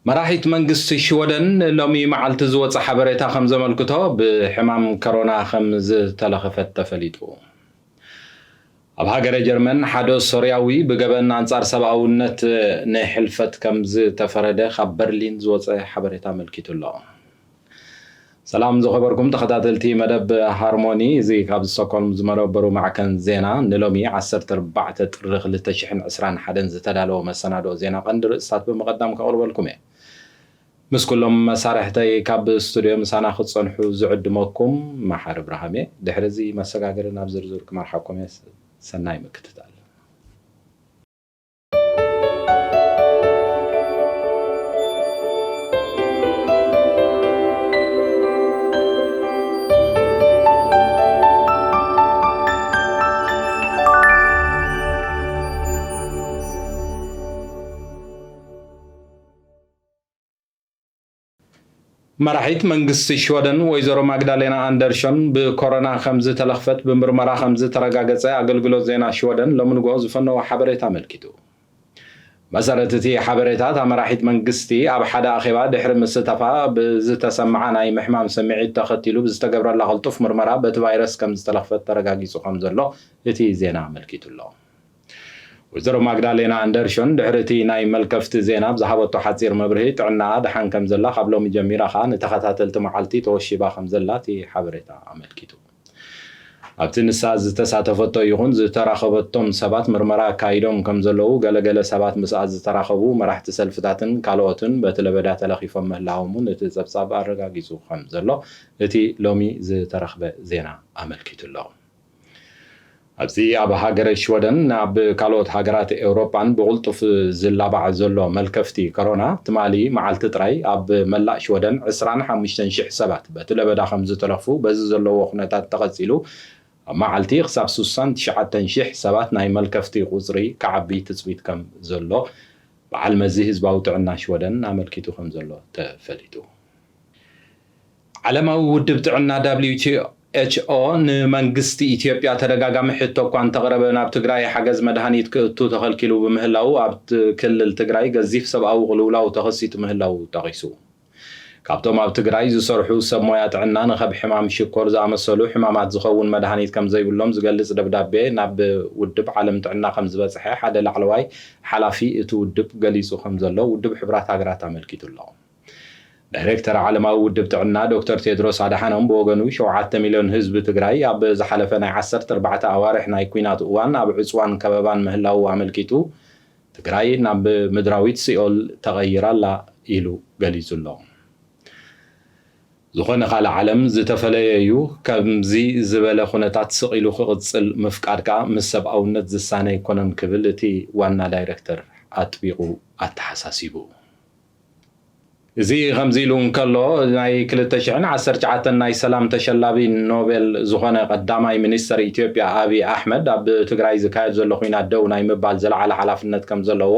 መራሒት መንግስቲ ሽወደን ሎሚ መዓልቲ ዝወጸ ሓበሬታ ከም ዘመልክቶ፣ ብሕማም ኮሮና ከም ዝተለኸፈት ተፈሊጡ። ኣብ ሃገረ ጀርመን ሓደ ሶርያዊ ብገበን ኣንጻር ሰብኣውነት ንሕልፈት ከም ዝተፈረደ ካብ በርሊን ዝወጸ ሓበሬታ ኣመልኪቱ ኣሎ። ሰላም ዝኸበርኩም ተኸታተልቲ መደብ ሃርሞኒ፣ እዚ ካብ ስቶክሆልም ዝመደበሩ ማዕከን ዜና ንሎሚ ዓሰርተ ኣርባዕተ ጥሪ ክልተ ሽሕን ዕስራን ሓደን ዝተዳለወ መሰናድኦ ዜና ቀንዲ ርእስታት ብምቕዳም ከቕርበልኩም እየ። ምስ ኩሎም መሳርሕተይ ካብ ስቱድዮ ምሳና ክትጸንሑ ዝዕድመኩም መሓሪ ብርሃም እየ። ድሕሪ እዚ መሰጋገሪ ናብ ዝርዝር ክመርሓኩም እየ። ሰናይ ምክትታል። መራሒት መንግስቲ ሽወደን ወይዘሮ ማግዳሌና ኣንደርሾን ብኮሮና ከም ዝተለኽፈት ብምርመራ ከም ዝተረጋገጸ ኣገልግሎት ዜና ሽወደን ሎሚ ንግሆ ዝፈነዎ ሓበሬታ ኣመልኪቱ። መሰረት እቲ ሓበሬታ፣ እታ መራሒት መንግስቲ ኣብ ሓደ ኣኼባ ድሕሪ ምስታፋ ብዝተሰምዓ ናይ ምሕማም ስምዒት ተኸቲሉ ብዝተገብረላ ቅልጡፍ ምርመራ በቲ ቫይረስ ከም ዝተለኽፈት ተረጋጊጹ ከም ዘሎ እቲ ዜና ኣመልኪቱ ኣሎ። ወይዘሮ ማግዳሌና ኣንደርሾን ድሕሪ እቲ ናይ መልከፍቲ ዜና ኣብ ዝሃበቶ ሓጺር መብርሂ፣ ጥዕናኣ ደሓን ከም ዘላ፣ ካብ ሎሚ ጀሚራ ከኣ ንተኸታተልቲ መዓልቲ ተወሺባ ከም ዘላ እቲ ሓበሬታ ኣመልኪቱ። ኣብቲ ንሳ ዝተሳተፈቶ ይኹን ዝተራኸበቶም ሰባት ምርመራ ኣካይዶም ከም ዘለዉ፣ ገለገለ ሰባት ምስኣ ዝተራኸቡ መራሕቲ ሰልፍታትን ካልኦትን በቲ ለበዳ ተለኺፎም ምህላዎም እውን እቲ ጸብጻብ ኣረጋጊጹ ከም ዘሎ እቲ ሎሚ ዝተረኽበ ዜና ኣመልኪቱ ኣሎ። ኣብዚ ኣብ ሃገረ ሽወደን ናብ ካልኦት ሃገራት ኤውሮጳን ብቕልጡፍ ዝላባዕ ዘሎ መልከፍቲ ኮሮና፣ ትማሊ መዓልቲ ጥራይ ኣብ መላእ ሽወደን ዕስራን ሓሙሽተን ሽሕ ሰባት በቲ ለበዳ ከም ዝተለኽፉ፣ በዚ ዘለዎ ኩነታት ተቐጺሉ ኣብ መዓልቲ ክሳብ ስሳን ትሽዓተን ሽሕ ሰባት ናይ መልከፍቲ ቁጽሪ ክዓቢ ትጽቢት ከም ዘሎ በዓል መዚ ህዝባዊ ጥዕና ሽወደን ኣመልኪቱ ከም ዘሎ ተፈሊጡ። ዓለማዊ ውድብ ጥዕና ደብሊው ኤች ኦ ንመንግስቲ ኢትዮጵያ ተደጋጋሚ ሕቶ እኳ እንተቕረበ፣ ናብ ትግራይ ሓገዝ መድሃኒት ክእቱ ተኸልኪሉ ብምህላዉ፣ ኣብ ት-፣ ክልል ትግራይ ገዚፍ ሰብኣዊ ቅልውላው ተኸሲቱ ምህላዉ ጠቒሱ። ካብቶም ኣብ ትግራይ ዝሰርሑ ሰብ ሞያ ጥዕና፣ ንኸብ ሕማም ሽኮር ዝኣመሰሉ ሕማማት ዝኸውን መድሃኒት ከም ዘይብሎም ዝገልጽ ደብዳቤ ናብ ውድብ ዓለም ጥዕና ከም ዝበጽሐ ሓደ ላዕለዋይ ሓላፊ እቲ ውድብ ገሊጹ ከም ዘሎ ውድብ ሕቡራት ሃገራት ኣመልኪቱ ኣሎ። ዳይሬክተር ዓለማዊ ውድብ ጥዕና ዶክተር ቴድሮስ ኣድሓኖም ብወገኑ፣ ሸውዓተ ሚልዮን ህዝቢ ትግራይ ኣብ ዝሓለፈ ናይ ዓሰርተ ኣርባዕተ ኣዋርሕ ናይ ኲናት እዋን ኣብ ዕጽዋን ከበባን ምህላዉ ኣመልኪቱ፣ ትግራይ ናብ ምድራዊት ሲኦል ተቐይራ ኣላ ኢሉ ገሊጹ ኣሎ። ዝኾነ ካልእ ዓለም ዝተፈለየ እዩ። ከምዚ ዝበለ ኩነታት ስቕ ኢሉ ክቕጽል ምፍቃድ ከኣ ምስ ሰብኣውነት ዝሳነ ኣይኮነን ክብል እቲ ዋና ዳይረክተር ኣጥቢቑ ኣተሓሳሲቡ። እዚ ከምዚ ኢሉ እንከሎ፣ ናይ ክልተ ሽሕን ዓሰርተ ትሽዓተን ናይ ሰላም ተሸላሚ ኖቤል ዝኾነ ቀዳማይ ሚኒስተር ኢትዮጵያ ኣብይ ኣሕመድ፣ ኣብ ትግራይ ዝካየድ ዘሎ ኲናት ደው ናይ ምባል ዝለዓለ ሓላፍነት ከም ዘለዎ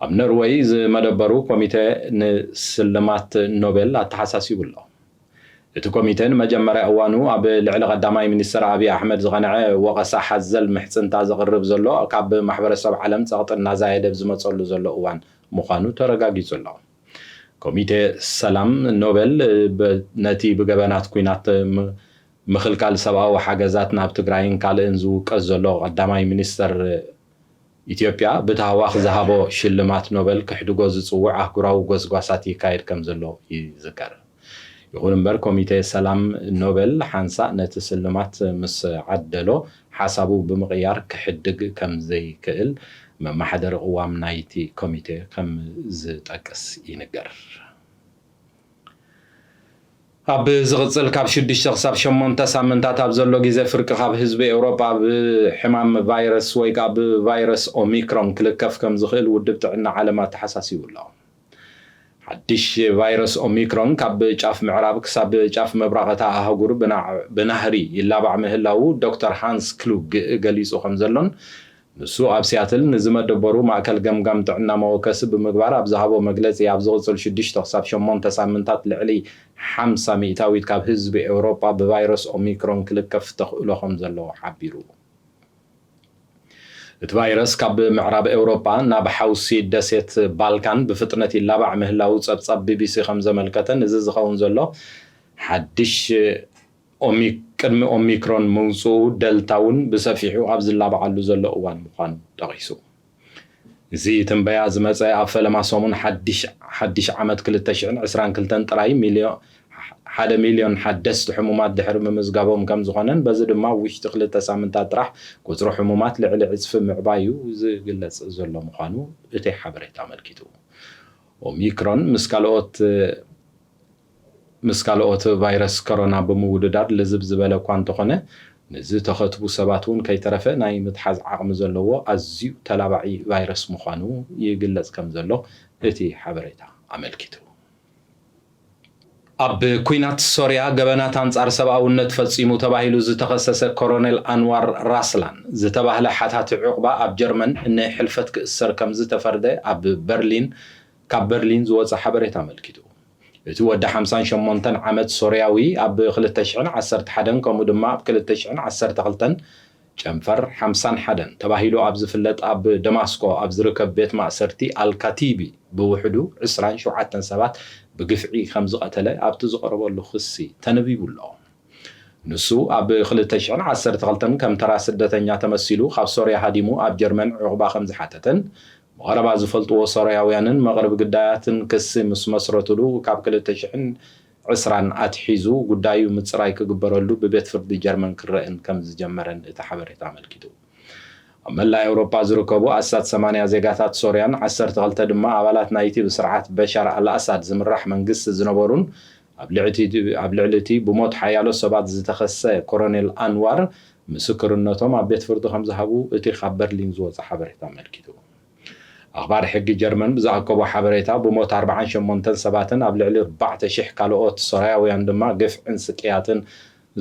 ኣብ ኖርወይ ዝመደበሩ ኮሚተ ንስልማት ኖቤል ኣተሓሳሲቡ ኣሎ። እቲ ኮሚተ ንመጀመርያ እዋኑ ኣብ ልዕሊ ቀዳማይ ሚኒስተር ኣብይ ኣሕመድ ዝቐንዐ ወቐሳ ሓዘል ምሕጽንታ ዘቕርብ ዘሎ፣ ካብ ማሕበረሰብ ዓለም ጸቕጢ እናዛየደ ኣብ ዝመጸሉ ዘሎ እዋን ምዃኑ ተረጋጊጹ ኣሎ። ኮሚቴ ሰላም ኖቤል ብ-፣ ነቲ ብገበናት ኲናት ም-፣ ምኽልካል ሰብኣዊ ሓገዛት ናብ ትግራይን ካልእን ዝውቀስ ዘሎ ቀዳማይ ሚኒስተር ኢትዮጵያ ብታህዋኽ ዝሃቦ ሽልማት ኖቤል ክሕድጎ ዝጽውዕ ኣህጉራዊ ጎስጓሳት ይካየድ ከም ዘሎ ይዝከር። ይኹን እምበር፣ ኮሚቴ ሰላም ኖቤል ሓንሳእ ነቲ ስልማት ምስ ዓደሎ፣ ሓሳቡ ብምቕያር ክሕድግ ከም ዘይክእል መመሓደሪ ቅዋም ናይቲ ኮሚቴ ከም ዝጠቅስ ይንገር። ኣብ ዝቕጽል ካብ ሽዱሽተ ክሳብ ሸሞንተ ሳምንታት ኣብ ዘሎ ግዜ፣ ፍርቂ ካብ ህዝቢ ኤውሮጳ ብሕማም ቫይረስ ወይ ከኣ ብቫይረስ ኦሚክሮን ክልከፍ ከም ዝኽእል ውድብ ጥዕና ዓለም ኣተሓሳሲቡ ኣሎ። ሓድሽ ቫይረስ ኦሚክሮን ካብ ጫፍ ምዕራብ ክሳብ ጫፍ ምብራቕ እታ ኣህጉር ብና-፣ ብናህሪ ይላባዕ ምህላዉ ዶክተር ሃንስ ክሉግ ገሊጹ ከም ዘሎን፣ ንሱ ኣብ ሲያትል ንዝመደበሩ ማእከል ገምጋም ጥዕና መወከሲ ብምግባር ኣብ ዝሃቦ መግለጺ፣ ኣብ ዝቕጽል ሽዱሽተ ክሳብ ሸሞንተ ሳምንታት ልዕሊ ሓምሳ ሚእታዊት ካብ ህዝቢ ኤውሮጳ ብቫይረስ ኦሚክሮን ክልከፍ ተኽእሎ ከም ዘለዎ ሓቢሩ። እቲ ቫይረስ ካብ ምዕራብ ኤውሮጳ ናብ ሓውሲ ደሴት ባልካን ብፍጥነት ይላባዕ ምህላዉ ጸብጻብ ቢቢሲ ከም ዘመልከተ፣ እዚ ዝኸውን ዘሎ ሓድሽ ኦሚ-፣ ቅድሚ ኦሚክሮን ምውጽኡ ደልታ እውን ብሰፊሑ ኣብ ዝላባዓሉ ዘሎ እዋን ምዃኑ ጠቒሱ። እዚ ትንበያ ዝመጸ ኣብ ፈለማ ሰሙን ሓድሽ፣ ሓድሽ ዓመት ክልተ ሽሕን ዕስራን ክልተን ጥራይ ሚልዮ-፣ ሓደ ሚልዮን ሓደስቲ ሕሙማት ድሕሪ ምምዝጋቦም ከም ዝኾነን፣ በዚ ድማ ኣብ ውሽጢ ክልተ ሳምንታት ጥራሕ ቁጽሪ ሕሙማት ልዕሊ ዕጽፊ ምዕባዩ ዝግለጽ ዘሎ ምዃኑ እቲ ሓበሬታ ኣመልኪቱ። ኦሚክሮን ምስ ካልኦት፣ ምስ ካልኦት ቫይረስ ኮሮና ብምውድዳር ልዝብ ዝበለ እኳ እንተኾነ፣ ንዝተኸትቡ ሰባት እውን ከይተረፈ ናይ ምትሓዝ ዓቕሚ ዘለዎ ኣዝዩ ተላባዒ ቫይረስ ምዃኑ ይግለጽ ከም ዘሎ እቲ ሓበሬታ ኣመልኪቱ። ኣብ ኲናት ሶርያ ገበናት ኣንጻር ሰብኣውነት ፈጺሙ ተባሂሉ ዝተኸሰሰ ኮሎኔል ኣንዋር ራስላን ዝተባህለ ሓታቲ ዑቕባ ኣብ ጀርመን ንሕልፈት ክእሰር ከም ዝተፈርደ ኣብ በርሊን፣ ካብ በርሊን ዝወጸ ሓበሬታ ኣመልኪቱ። እቲ ወዲ ሓምሳን ሸሞንተን ዓመት ሶርያዊ ኣብ ክልተ ሽሕን ዓሰርተ ሓደን ከምኡ ድማ ኣብ ክልተ ሽሕን ዓሰርተ ክልተን ጨንፈር ሓምሳን ሓደን ተባሂሉ ኣብ ዝፍለጥ ኣብ ደማስቆ ኣብ ዝርከብ ቤት ማእሰርቲ ኣልካቲቢ ብውሕዱ ዕስራን ሸውዓተን ሰባት ብግፍዒ ከም ዝቐተለ ኣብቲ ዝቐረበሉ ክሲ ተነቢቡ ኣሎ። ንሱ ኣብ ክልተ ሽሕን ዓሰርተ ክልተን ከም ተራ ስደተኛ ተመሲሉ ካብ ሶርያ ሃዲሙ ኣብ ጀርመን ዑቕባ ከም ዝሓተተን ብቐረባ ዝፈልጥዎ ሶርያውያንን መቕርቢ ግዳያትን ክሲ ምስ መስረቱሉ ካብ ክልተ ሽሕን ዕስራን ኣትሒዙ ጉዳዩ ምጽራይ ክግበረሉ ብቤት ፍርዲ ጀርመን ክረእን ከም ዝጀመረን እቲ ሓበሬታ ኣመልኪቱ። ኣብ መላእ ኤውሮጳ ዝርከቡ ኣስታት ሰማንያ ዜጋታት ሶርያን ዓሰርተ ክልተ ድማ ኣባላት ናይቲ ብስርዓት በሻር ኣልኣሳድ ዝምራሕ መንግስቲ ዝነበሩን ኣብ ልዕቲ-፣ ኣብ ልዕሊ እቲ ብሞት ሓያሎ ሰባት ዝተኸሰ ኮሎኔል ኣንዋር ምስክርነቶም ኣብ ቤት ፍርዲ ከም ዝሃቡ እቲ ካብ በርሊን ዝወጸ ሓበሬታ ኣመልኪቱ። ኣኽባር ሕጊ ጀርመን ብዝኣከቦ ሓበሬታ ብሞት ኣርባዓን ሸሞንተን ሰባትን ኣብ ልዕሊ ኣርባዕተ ሽሕ ካልኦት ሶርያውያን ድማ ግፍዕን ስቅያትን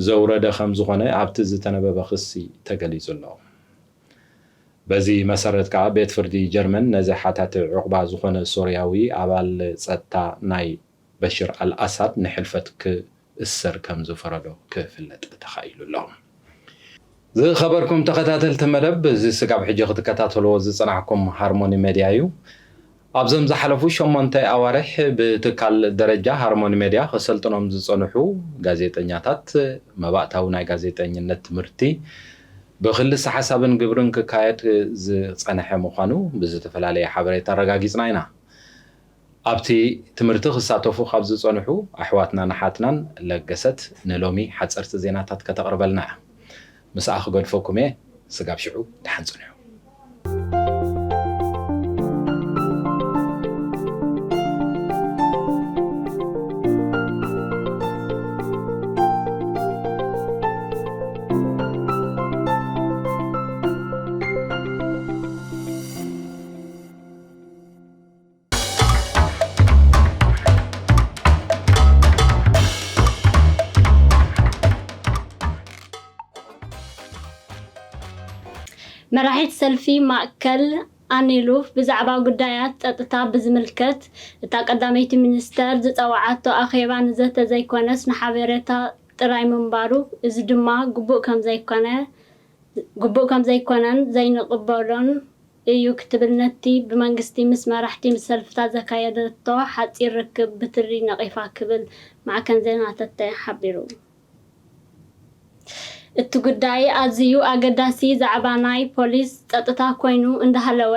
ዘውረደ ከም ዝኾነ ኣብቲ ዝተነበበ ክሲ ተገሊጹ ኣሎ። በዚ መሰረት ከኣ ቤት ፍርዲ ጀርመን ነዚ ሓታቲ ዑቕባ ዝኾነ ሶርያዊ ኣባል ጸጥታ ናይ በሽር ኣልኣሳድ ንሕልፈት ክእሰር ከም ዝፈረዶ ክፍለጥ ተኻኢሉ ኣሎ። ዝኸበርኩም ተኸታተልቲ መደብ፣ እዚ ስጋብ ሕጂ ክትከታተልዎ ዝጸናሕኩም ሃርሞኒ ሜድያ እዩ። ኣብዞም ዝሓለፉ ሸሞንተ ኣዋርሕ ብትካል ደረጃ ሃርሞኒ ሜድያ ከሰልጥኖም ዝጸንሑ ጋዜጠኛታት፣ መባእታዊ ናይ ጋዜጠኝነት ትምህርቲ ብክልሰ ሓሳብን ግብርን ክካየድ ዝጸንሐ ምዃኑ ብዝተፈላለየ ሓበሬታ ኣረጋጊጽና ኢና። ኣብቲ ትምህርቲ ክሳተፉ ካብ ዝጸንሑ ኣሕዋትናን ኣሓትናን ለገሰት ንሎሚ ሓጸርቲ ዜናታት ከተቕርበልና እያ። ምስኣ ክገድፈኩም እየ። ስጋብ ሽዑ ደሓን ጽንሑ። መራሒት ሰልፊ ማእከል ኣኒሉፍ ብዛዕባ ጉዳያት ጸጥታ ብዝምልከት እታ ቀዳመይቲ ሚኒስተር ዝጸውዓቶ ኣኼባ ንዘተ ዘይኮነስ ንሓበሬታ ጥራይ ምንባሩ፣ እዚ ድማ ግቡእ ከም ዘይኮነ፣ ግቡእ ከም ዘይኮነን ዘይንቕበሎን እዩ ክትብል ነቲ ብመንግስቲ ምስ መራሕቲ ሰልፍታት ዘካየደቶ ሓጺር ርክብ ብትሪ ነቒፋ ክብል ማዕከን ዜና ተተ ሓቢሩ። እቲ ጉዳይ ኣዝዩ ኣገዳሲ ዛዕባ ናይ ፖሊስ ጸጥታ ኮይኑ እንዳሃለወ፣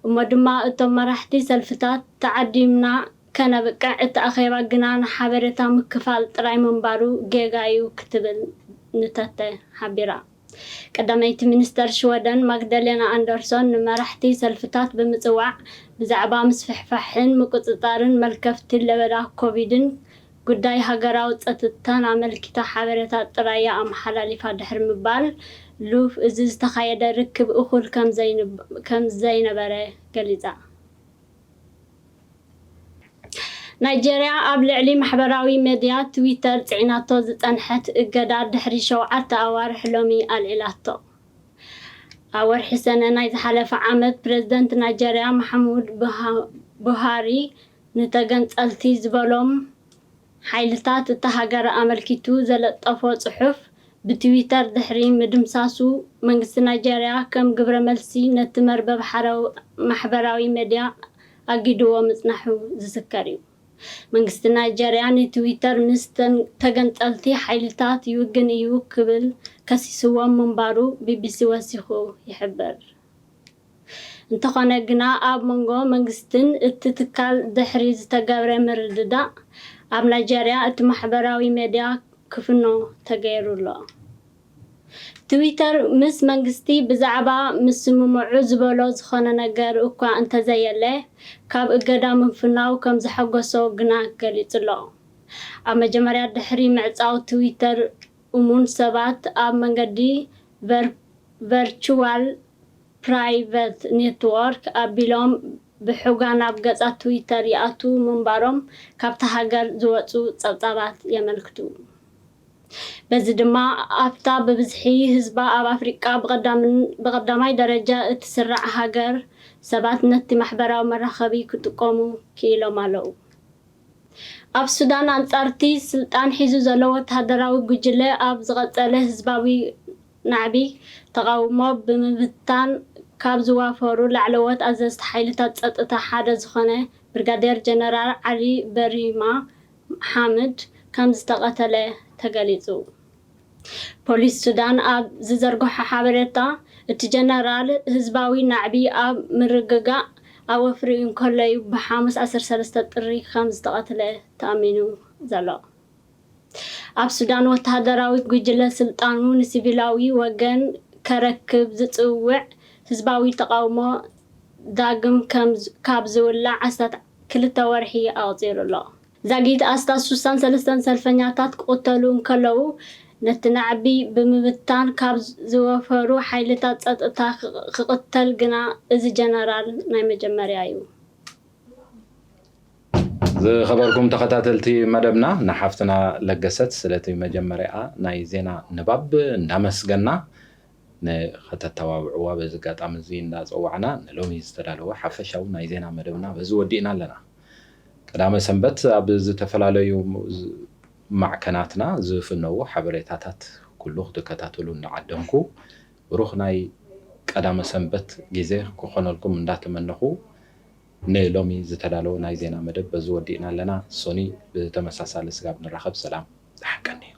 እሞ ድማ እቶም መራሕቲ ሰልፍታት ተዓዲምና ከነብቅዕ እቲ ኣኼባ ግና ንሓበሬታ ምክፋል ጥራይ ምንባሩ ጌጋ እዩ ክትብል ንተተ ሓቢራ። ቀዳመይቲ ሚኒስተር ሽወደን ማግዳሌና ኣንደርሶን ንመራሕቲ ሰልፍታት ብምጽዋዕ ብዛዕባ ምስፍሕፋሕን ምቁጽጻርን መልከፍቲ ለበዳ ኮቪድን ጉዳይ ሃገራዊ ጸጥታን ኣመልኪታ ሓበሬታ ጥራይ እያ ኣመሓላሊፋ ድሕሪ ምባል፣ ሉፍ እዚ ዝተኻየደ ርክብ እኹል ከም ዘይነበረ ገሊጻ። ናይጀርያ ኣብ ልዕሊ ማሕበራዊ ሜድያ ትዊተር ጽዒናቶ ዝጸንሐት እገዳ ድሕሪ ሸውዓተ ኣዋርሕ ሎሚ ኣልዒላቶ። ኣብ ወርሒ ሰነ ናይ ዝሓለፈ ዓመት ፕረዚደንት ናይጀርያ ማሕሙድ ቡሃሪ ንተገንጸልቲ ዝበሎም ሓይልታት እታ ሃገር ኣመልኪቱ ዘለጠፎ ጽሑፍ ብትዊተር ድሕሪ ምድምሳሱ መንግስቲ ናይጀርያ ከም ግብረ መልሲ ነቲ መርበብ ሓራዊ-፣ ማሕበራዊ ሜድያ ኣጊድዎ ምጽናሑ ዝዝከር እዩ። መንግስቲ ናይጀርያ ንትዊተር ምስ ተን-፣ ተገንጸልቲ ሓይልታት ይውግን እዩ ክብል ከሲስዎም ምንባሩ ቢቢሲ ወሲኹ ይሕብር። እንተኾነ ግና ኣብ መንጎ መንግስትን እቲ ትካል ድሕሪ ዝተገብረ ምርድዳእ ኣብ ናይጀርያ እቲ ማሕበራዊ ሜድያ ክፍኖ ተገይሩ ኣሎ። ትዊተር ምስ መንግስቲ ብዛዕባ ምስምምዑ ዝበሎ ዝኾነ ነገር እኳ እንተዘየለ ካብ እገዳ ምፍናው ከም ዘሐጎሶ ግና ገሊጹ ኣሎ። ኣብ መጀመርያ ድሕሪ ምዕጻው ትዊተር እሙን ሰባት ኣብ መንገዲ ቨር-፣ ቨርቹዋል ፕራይቨት ኔትወርክ ኣቢሎም ብሑጋ ናብ ገጻት ትዊተር ይኣትዉ ምንባሮም ካብታ ሃገር ዝወጹ ጸብጻባት የመልክቱ። በዚ ድማ ኣብታ ብብዝሒ ህዝባ ኣብ ኣፍሪቃ ብቐዳምን-፣ ብቐዳማይ ደረጃ እትስራዕ ሃገር ሰባት ነቲ ማሕበራዊ መራኸቢ ክጥቀሙ ክኢሎም ኣለዉ። ኣብ ሱዳን ኣንጻርቲ ስልጣን ሒዙ ዘሎ ወተሃደራዊ ጉጅለ ኣብ ዝቐጸለ ህዝባዊ ናዕቢ ተቓውሞ ብምብታን ካብ ዝዋፈሩ ላዕለዎት ኣዘዝቲ ሓይልታት ጸጥታ ሓደ ዝኾነ ብርጋዴር ጀነራል ዓሊ በሪማ ሓምድ ከም ዝተቐተለ ተገሊጹ። ፖሊስ ሱዳን ኣብ ዝዘርግሖ ሓበሬታ፣ እቲ ጀነራል ህዝባዊ ናዕቢ ኣብ ምርግጋእ ኣብ ወፍሪ እንከሎ እዩ ብሓሙስ ዓሰርተ ሰለስተ ጥሪ ከም ዝተቐትለ ተኣሚኑ ዘሎ። ኣብ ሱዳን ወተሃደራዊ ጉጅለ ስልጣኑ ንሲቪላዊ ወገን ከረክብ ዝጽውዕ ህዝባዊ ተቓውሞ ዳግም ከም ዝ-፣ ካብ ዝውላዕ ኣስታት ክልተ ወርሒ ኣቑጺሩ ኣሎ። ዛጊት ኣስታት ስሳን ሰለስተን ሰልፈኛታት ክቕተሉ እንከለዉ፣ ነቲ ናዕቢ ብምብታን ካብ ዝወፈሩ ሓይልታት ጸጥታ ክቕ-፣ ክቕተል ግና እዚ ጀነራል ናይ መጀመርያ እዩ። ዝኸበርኩም ተኸታተልቲ መደብና፣ ንሓፍትና ለገሰት ስለቲ መጀመርያ ናይ ዜና ንባብ እንዳመስገና፣ ንኸተተባብዕዋ በዚ ኣጋጣሚ እዚ እንዳጸዋዕና፣ ንሎሚ ዝተዳለወ ሓፈሻዊ ናይ ዜና መደብና በዚ ወዲእና ኣለና። ቀዳመ ሰንበት ኣብ ዝተፈላለዩ ዝ-፣ ማዕከናትና ዝፍነዉ ሓበሬታታት ኩሉ ክትከታተሉ እንዳዓደምኩ፣ ብሩኽ ናይ ቀዳመ ሰንበት ግዜ ክኾነልኩም እንዳተመነኹ፣ ንሎሚ ዝተዳለወ ናይ ዜና መደብ በዚ ወዲእና ኣለና። ሶኒ ብተመሳሳሊ ስጋብ ንራኸብ፣ ሰላም ዝሓቀኒ።